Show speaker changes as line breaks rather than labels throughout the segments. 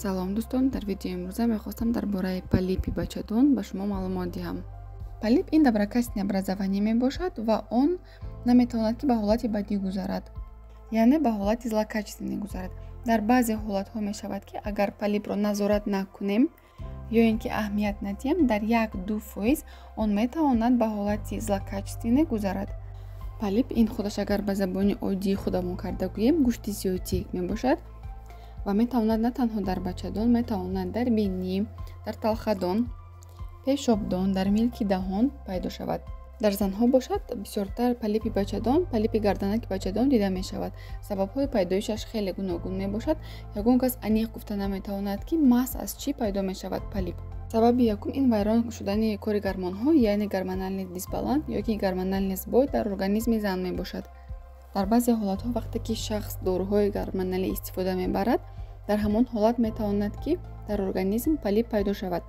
Салом, дӯстон! Дар видеои имрӯза мехостам дар бораи полипи бачадон ба шумо маълумот диҳам. Полип ин доброкачественное образование мебошад ва он наметавонад, ки ба ҳолати бадӣ гузарад, яъне ба ҳолати злокачественный гузарад. Дар баъзе ҳолатҳо мешавад, ки агар полипро назорат накунем ё ин ки аҳамият надиҳем, дар 1-2% он метавонад ба ҳолати злокачественный гузарад. Полип ин худаш, агар ба забони оддии худамон карда гӯем, гӯшти зиёдӣ мебошад ва метавонад на танҳо дар бачадон, метавонад дар бинӣ, дар талхадон, пешобдон, дар милки даҳон пайдо шавад. Дар занҳо бошад, бисёртар полипи бачадон, полипи гарданаки бачадон дида мешавад. Сабабҳои пайдоишаш хеле гуногун мебошад. Ягон кас аниқ гуфта наметавонад, ки маҳз аз чӣ пайдо мешавад полип. Сабаби якум ин вайрон шудани кори гормонҳо, яъне гормональный дисбаланс ё ки гормональный сбой дар организми зан мебошад. Дар баъзе ҳолатҳо, вақте ки шахс доруҳои гормоналӣ истифода мебарад, дар ҳамон ҳолат метавонад, ки дар организм полип пайдо шавад.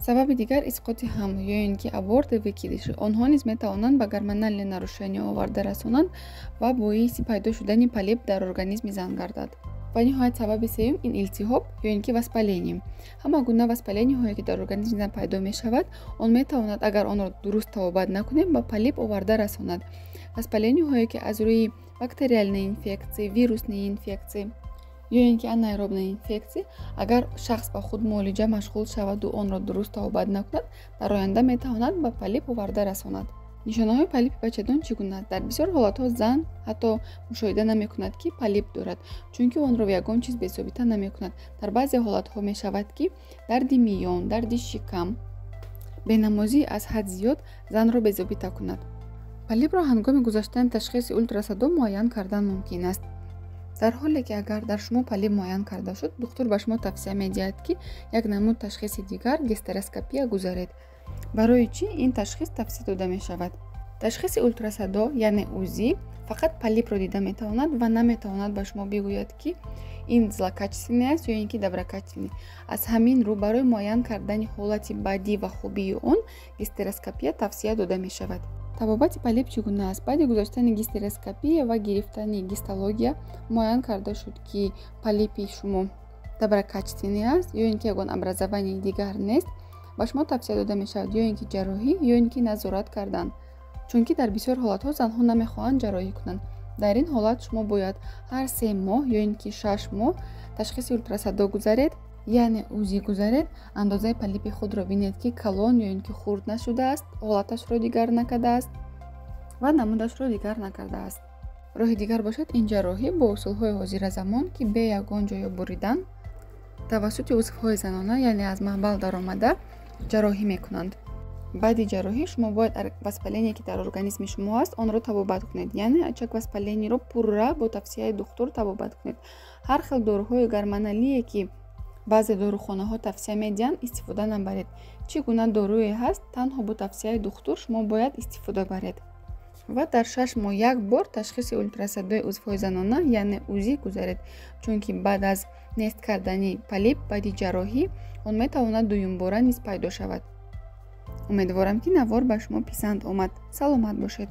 Сабаби дигар исқоти ҳамл ё ин ки аборт, выкидыш. Онҳо низ метавонанд ба гормональное нарушение оварда расонанд ва боиси пайдо шудани полип дар организми зан гардад. Ва ниҳоят, сабаби сеюм ин илтиҳоб ё ин ки воспаление. Ҳама гуна воспаление ҳое, ки дар организми зан пайдо мешавад, он метавонад, агар онро дуруст табобат накунем, ба полип оварда расонад. Воспаление ҳое, ки аз рӯи бактериальной инфекции, вирусной инфекции ё ин ки анаэробной инфекция, агар шахс ба худ муолиҷа машғул шаваду онро дуруст табобат накунад, дар оянда метавонад ба полип оварда расонад. Нишонаҳои полипи бачадон чӣ гуна аст? Дар бисёр ҳолатҳо зан ҳатто мушоҳида намекунад, ки полип дорад, чунки онро ягон чиз безобита намекунад. Дар баъзе ҳолатҳо мешавад, ки дарди миён, дарди шикам, бенамозӣ аз ҳад зиёд занро безобита кунад. Полипро ҳангоми гузаштани ташхиси ултрасадо муайян кардан мумкин аст. Дар ҳоле ки агар дар шумо полип муайян карда шуд, духтур ба шумо тавсия медиҳад, ки як намуд ташхиси дигар, гистероскопия, гузаред. Барои чӣ ин ташхис тавсия дода мешавад? Ташхиси ултрасадо, яъне УЗИ, фақат полипро дида метавонад ва наметавонад ба шумо бигӯяд, ки ин злокачественный аст ё ин ки доброкачественный. Аз ҳамин рӯ барои муайян кардани ҳолати бадӣ ва хубии он гистероскопия тавсия дода мешавад. Табобати полип чӣ гуна аст? Баъди гузаштани гистероскопия ва гирифтани гистология муайян карда шуд, ки полипи шумо доброкачественный аст ё ин ки ягон образование дигар нест, ба шумо тавсия дода мешавад ё ин ки ҷарроҳӣ, ё ин ки назорат кардан, чунки дар бисёр ҳолатҳо занҳо намехоҳанд ҷарроҳӣ кунанд. Дар ин ҳолат шумо бояд ҳар 3 моҳ ё ин ки 6 моҳ ташхиси ултрасадо гузаред, яъне УЗИ гузаред, андозаи полипи худро бинед, ки калон ё ин ки хурд нашудааст, ҳолаташро дигар накардааст ва намудашро дигар накардааст. Роҳи дигар бошад ин ҷарроҳӣ бо усулҳои ҳозиразамон, ки бе ягон ҷоё буридан тавассути узвҳои занона, яъне аз маҳбал даромада ҷарроҳӣ мекунанд. Баъди ҷарроҳӣ шумо бояд воспаление, ки дар организми шумо аст, онро табобат кунед, яъне очаг воспаление ро пурра бо тавсияи духтур табобат кунед. Ҳар хел доруҳои гормоналие, ки баъзе дорухонаҳо тавсия медиҳанд, истифода набаред. Чӣ гуна доруе ҳаст, танҳо бо тавсияи духтур шумо бояд истифода баред ва дар 6 моҳ як бор ташхиси ултрасадои узвҳои занона, яъне УЗИ, гузаред, чунки баъд аз нест кардани полип, баъди ҷарроҳӣ, он метавонад дуюмбора низ пайдо шавад. Умедворам, ки навор ба шумо писанд омад. Саломат бошед.